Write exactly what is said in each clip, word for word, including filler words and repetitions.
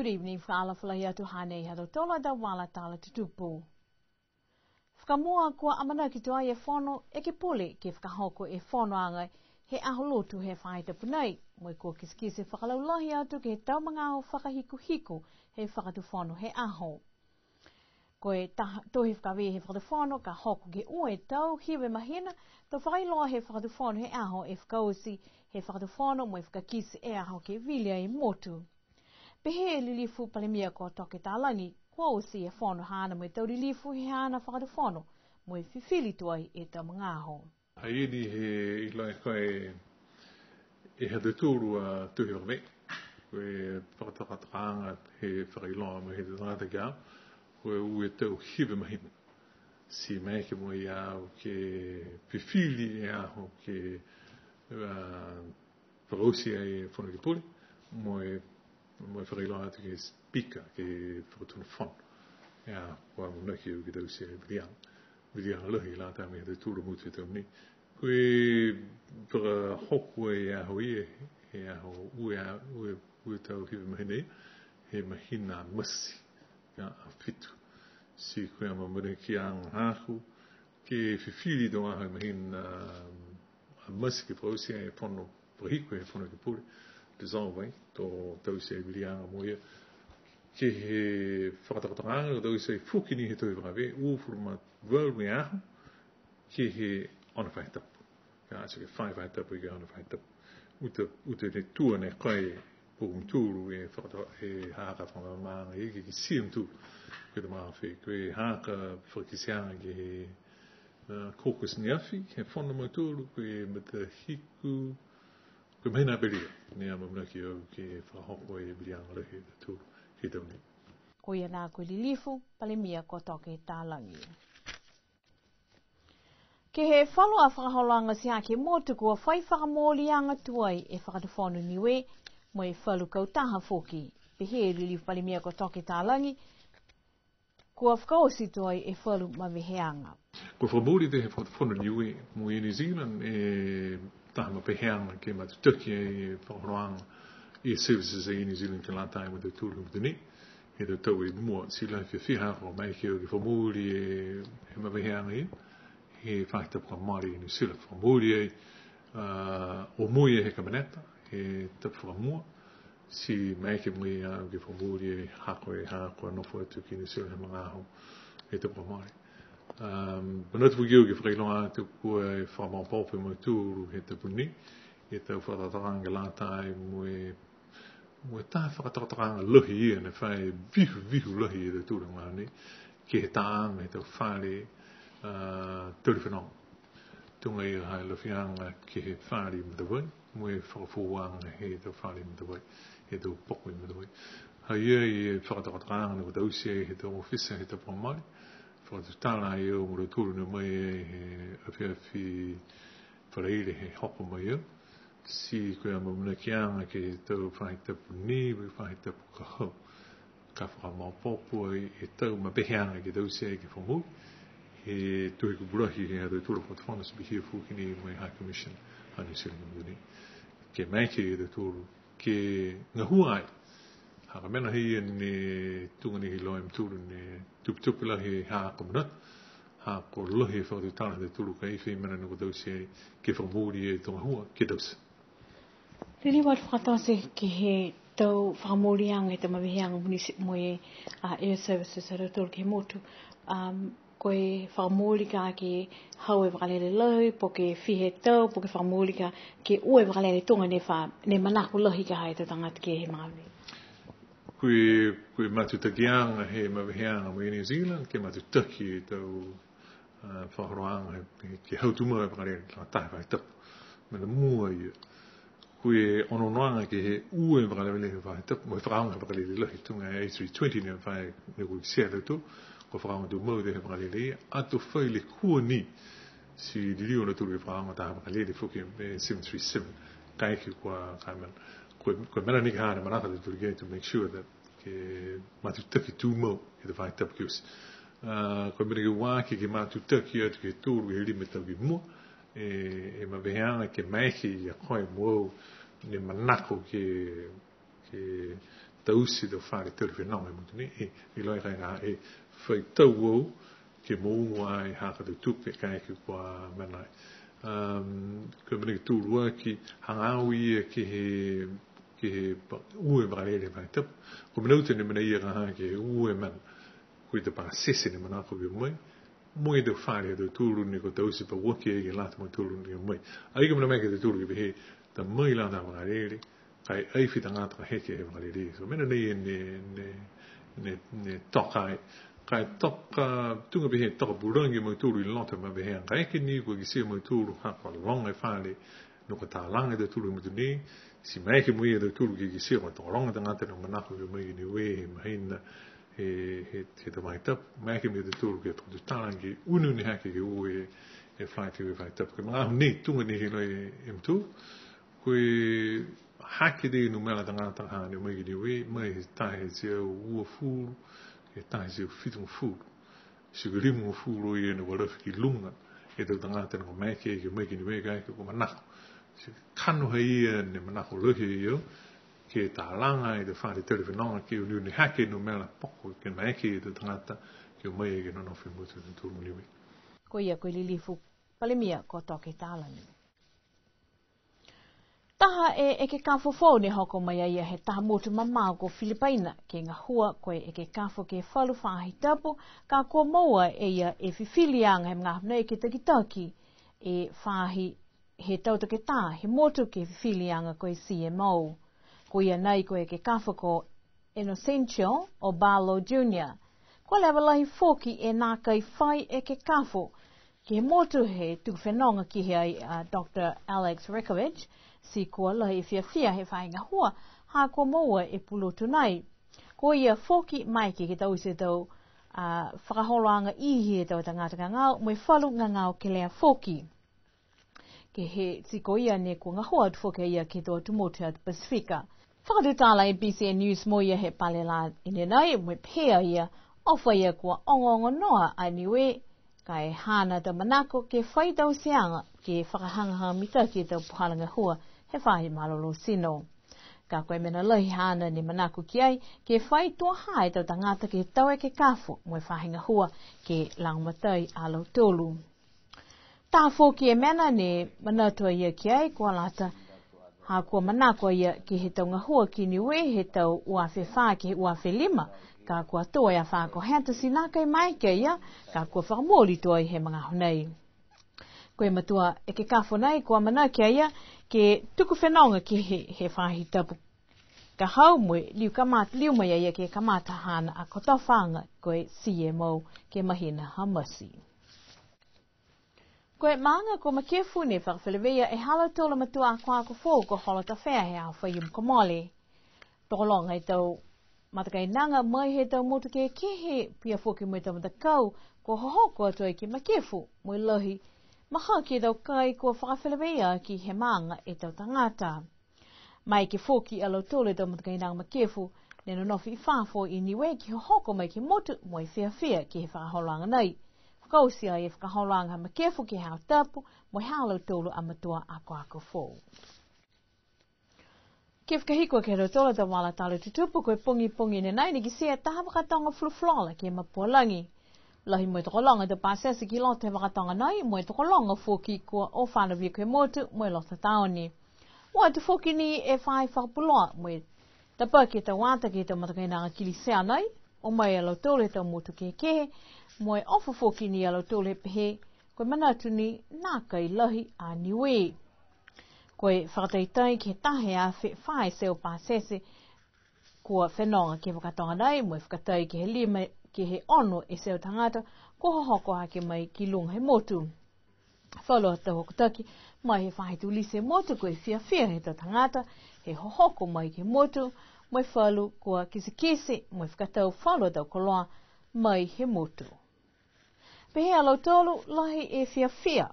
Good evening, fakaalofa lahi atu, hanei ha tautolu a tau vala tala tutupu. Fakamua kua amanaki tuai e Fono Ekepule ke fakahoko e fonoaga he Aho Lotu he faahi tapu nei, mo e kua kitekite fakalaulahi atu ke he tau magaaho fakahikuhiku he Fakatufono he aho. Ko e taha, tohi fakavē he Fakatufono ka hoko ke ua e tau hiva e mahina, to fakailoa he Fakatufono he aho e fakaoti he Fakatufono mo e fakakite e aho ke vili ai e motu. Pehē e Lilifu Palemia ko Toke Talagi, kua oti e fono haana mo e tau lilifu he haana Fakatufono, mo e fifili tuai e tau magaaho. Ai ni he iloa e koe e ha tautolu a tohi fakavē. Ko e fakatokatokaaga he fakailoa mai he tau tagata ki a au, ko e ua e tau hiva mahina. Ti maeke mo e au ke fifili e aho ke, a, fakaoti ai e Fono Ekepule, mo e, mo e fakailoa atu ke he Speaker, ke he Fakatonu Fono. Ia, kua amanaki au ke taute e viliaga. Viliaga lahi lata mo e ha tautolu a motu he tau nei. Ko e fakahoko e aho ia, he aho ua, ua, ua e tau hiva mahina ia, he mahina Mati, ia, aho fitu. Ti ko e amaamanakiaga haaku, ke fifili e tau aho he mahina, a, a Mati ke fakaoti e fono, fakahiku e Fono Ekepule, dissolve ai, to taute e viliaga mo ia. Ke he fakatokatokaaga, to taute foki ni he tohi fakavē, uafulu ma valu e aho, ke he ono faahi tapu. Ka ati ke fai faahi tapu, ke he ono faahi tapu. Uta, uta ne tua ne kai, po mutulu e fakata-, e haaku fakamaamaaga, e ke kitia mutulu. Ko e tau magaaho fē, ko e haaku fakakiteaga ke he, a, caucus ne afi, he fono mautolu, ko e matahiku, ko e mahina Aperila, ne amanaki au ke fakahoko e viliaga lahi ha tautolu ke he tau nei. Ko ia nā ko e Lilifu Palemia ko Toke Talagi. Ke he falu a fakaholoaga ti ha ke he motu kua fai fakamooliaga tuai e Fakatufono Niue, mo e falu kautaha foki. Pehē e Lilifu Palemia ko Toke Talagi, kua fakaoti tuai e falu maveheaga. Kua fakamooli he Fakatufono Niue mo Air New Zealand e taha maveheaga ke matutaki e fakaholoaga e services a Air New Zealand ke lata mo e tautolu he motu nei. He tau tau i mua, ti lahi e fiafia haaku mai ke, ke fakamooli e, e maveheaga ia, he faahi tapu kua mole i Niu Silani, fakamooli ai, a, o mua he Kapeneta, he tapu fakamua, ti maeke mai au ke fakamooli ai ha ko e, ha ko e nofo atu ki Niu Silani he magaaho, he tapu kua mole. Um, manatu foki au ke fakailoa atu kua fakamaopoopo e mautolu he tapu nei, e tau fakatokatokaaga lata mo e Mo e taha fakatokatokaaga lahi ia ne fai vihuvihu lahi e tautolu he magaaho nei, ke he taaga he tau fale, a, tali fenoga. Tuga ia ha e lafiaga ke he fale i Matavai, mo e fakafoouaga he tau fale i Matavai, he tau poko i Matavai. Ha ia e fakatokatokaaga ne kua taute he tau ofisa he tau pō mole, fakatutala ai au mo lautolu ne o mai he afiafi Falaile he hoko mai au. Ti ko e amaamanakiaga ke he tau faahi tapu nei, mo e faahi tapu ka hau. Ka fakamaopoopo ai e tau maveheaga ke taute ai ke fakamooli. He tohi kupu lahi he ha tautolu a fakatufono ti pihia foki ni mo e High Commission ha Niu Silani ke motu nei. Ke maeke e tautolu ke gahua ai. Ha ko e mena ia ne tuga ni he iloa e mutolu ne tupetupe lahi ha ko e manatu. Ha ko e lahi e fakatutala ha tautolu ka e fai mena ne kua taute ai ke fakamooli e tau gahua ke taute. Lilifu, fakatote ke he tau fakamooliaga he tau maveheaga mo e, a, Air Services ha tautolu ke he motu. Um, ko e fakamooli ka ke hau e vakalele lahi, po ke fiha e tau, po ke fakamooli ka ke ua e vakalele tuga ne fa, ne manako lahi ka ha e tau tagata ke he magaaho nei. Ko e, ko e matutakiaga he maveheaga mo e New Zealand, ke matutaki e tau, a, fakaholoaga he, he, ke hau tumau e vakalele, ka taha e faahi tapu. Mena mua ia. Ko e onoonoaga ke he ua e vakalele he faahi tapu, mo e fakaaoga he vakalele lahi, tuga e A three twenty ne fai, ne kua kitia e tautolu, kua fakaaoga tumau he vakalele ia, ato fai lekua ni, ti liliu a lautolu ke fakaaoga taha vakalele foki e seven three seven, kaeke kua, ka e mena. Ko e, ko e mena ni ka ha ne manako a tautolu ke to make sure that ke matutaki tumau he tau faahi tapu ke oti. A, ko e mena ke ua ke, ke matutaki atu ke tolu, ke lima e tau ki mua, e, e maveheaga ke maeke ia koe mo au ne manako ke, ke taute e tau fale tali fenoga he motu nei, e, e iloa e kaina e fai tau au ke moua e haaku a tau tupe kaeke kua mena ai. Um, ko e mena ke tolu aki, hagaao ia ke he, ke he pa-, ua e vakalele he faahi tapu. Ko e mena uta ne mena ia ka ha ke ua e mena. Ko e tau pasese ne manako ke o mai, mo e tau fale ha tautolu ne kua taute pauaki ai ke lata mo tautolu ne o mai. Ai ko e mena mai ke tautolu ke pehē, ta mai lata vakalele, ka e ai fai tagata ka heke he vakalele. So, mena nei ne, ne, ne, ne toka ai. Ka e toka, tuga pehē toka pulagi a mautolu i loto ma pehē, ka eke ni kua kitia e mautolu ha kua loga e fale, ne kua talaga e tautolu he motu nei, ti maeke mo ia tautolu ke kitia kua tokologa tagata ne manako ke o mai ki Niue he mahina, he, he, he tau faahi tapu, maeke mo ia tautolu ke fakatutala ke uneune hake ke o e, e flight he faahi tapu. Ko e magaaho nei tuga ni he iloa e, e mautolu, ko e hake e numela tagata ha ne o mai ki Niue, mai he taha e teau uafulu, ke he taha e teau fitugofulu. Ti ko e limagofulu ia ne kua lafi ki luga e tau tagata ne kua maeke ke o mai ki Niue kaeke kua manako. Ti kakano ha ia ne manako lahi a ia, ke talaga e tau fale tali fenoga ke uneune hake e numela poko ke maeke e tau tagata ke o mai ke nonofo he motu ha tautolu Niue. Ko ia ko e Lilifu Palemia ko Toke Talagi. Taha e ekekafo foou ne hoko mai a ia he taha motu mamao ko Filipaina, ke gahua ko e ekekafo ke falu faahi tapu, ka kua moua e ia e fifiliaga he magaaho nei ke takitaki e faahi he tau takitā he motu ke he fifiliaga ko e C M O. Ko ia nai ko e ekekafo ko Inocencio Obalo Junior. Kua leva lahi foki e nākai fai ekekafo ke he motu he tuku fenoga kehe ai a Doctor Alex Rakovich, ti kua lahi e fiafia he faahi gahua, ha kua moua e pulotu nai. Ko ia foki maeke ke taute e tau, a, fakaholoaga i he tau tagata gagao, mo e falu gagao kelea foki. Ke he ti ko ia ne kua gahua atu foki a ia ke he tau atu motu he atu Pasifika. Fakatutala e B C N News mo ia he pale lā i ne nai, mo e pehē a ia, o fai a ia kua onoono noa a Niue, ka e haana tau manako ke fai tauteaga, ke fakahagahaga mitaki e tau puhala gahua he faahi malolō tino. Ka ko e mena lahi haana ne manako ki ai, ke fai tuaha e tau tagata ke he tau ekekafo, mo e faahi gahua, ke lagomatai a lautolu. Taha foki e mena ne manatu a ia ki ai, kua lata, ha kua manako a ia ke he tau gahua ki Niue he tau ua afe fā ke he ua afe lima, ka kua tō e afā ko Heta ti nākai maeke a ia, ka kua fakamooli tuai he magaaho nei. Ko e matua ekekafo nei, kua manako a ia ke tuku fenoga ke he, he faahi tapu ka hau mo e liu kamata, liu mai a ia ke kamata haana a kotofaaga ko e C M O ke he mahina ha Mati. Ko e maaga ko Makefu ne fakafeleveia e ha lautolu a matua akoako foou ko Holo Tafea he aho Faiumu kua mole. Tokologa e tau matakainaga mai he tau motu kehekehe, pihia foki mo e tau matakau kua hohoko atu ai ki Makefu, mo e lahi mahaki e tau kai kua fakafeleveia aki he maaga e tau tagata. Maeke foki a lautolu e tau matakainaga Makefu ne nonofo i fafo i Niue ke hohoko mai ke he motu mo e fiafia ke he fakaholoaga nei. Fakaoti ai e fakaholoaga ha Makefu ke he aho Tapu mo e ha lautolu a matua akoako foou. Ke fakahiku aki ha tautolu a tau vala tala tutupu, ko e pogipogi ne nai ne kitia e taha vaka toga fulufuluola ke he mapualagi. Lahi mo e tokologa e tau pasese ki loto he vaka toga nei, mo e tokologa foki kua o fano viko he motu mo e loto taone. O atu foki ni e faahi fakapuloa mo e tapaki e tau ata ke he tau matakainaga kilisea nei, o mai a lautolu he tau motu kehekehe, mo e ofo foki ni a lautolu he pehē, ko e manatu ni nākai lahi a Niue. Ko e fakataitai ke he taha e afe fā e teau pasese kua fenoga ke he vaka toga nei, mo e fakatai ke he lima, ke he ono e teau tagata kua hohoko hake mai ki luga he motu. Falu a tau hokotaki mai he faahi tulisi he motu, ko e fiafia he tau tagata he hohoko mai ke he motu, mo e falu kua kitekite, mo e fakatau falu a tau koloa mai he motu. Pehē a lautolu lahi e fiafia.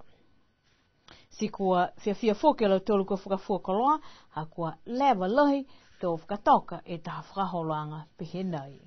Ti kua fiafia foki a lautolu kua fakafua koloa, ha kua leva lahi to fakatoka e taha fakaholoaga pehē nai.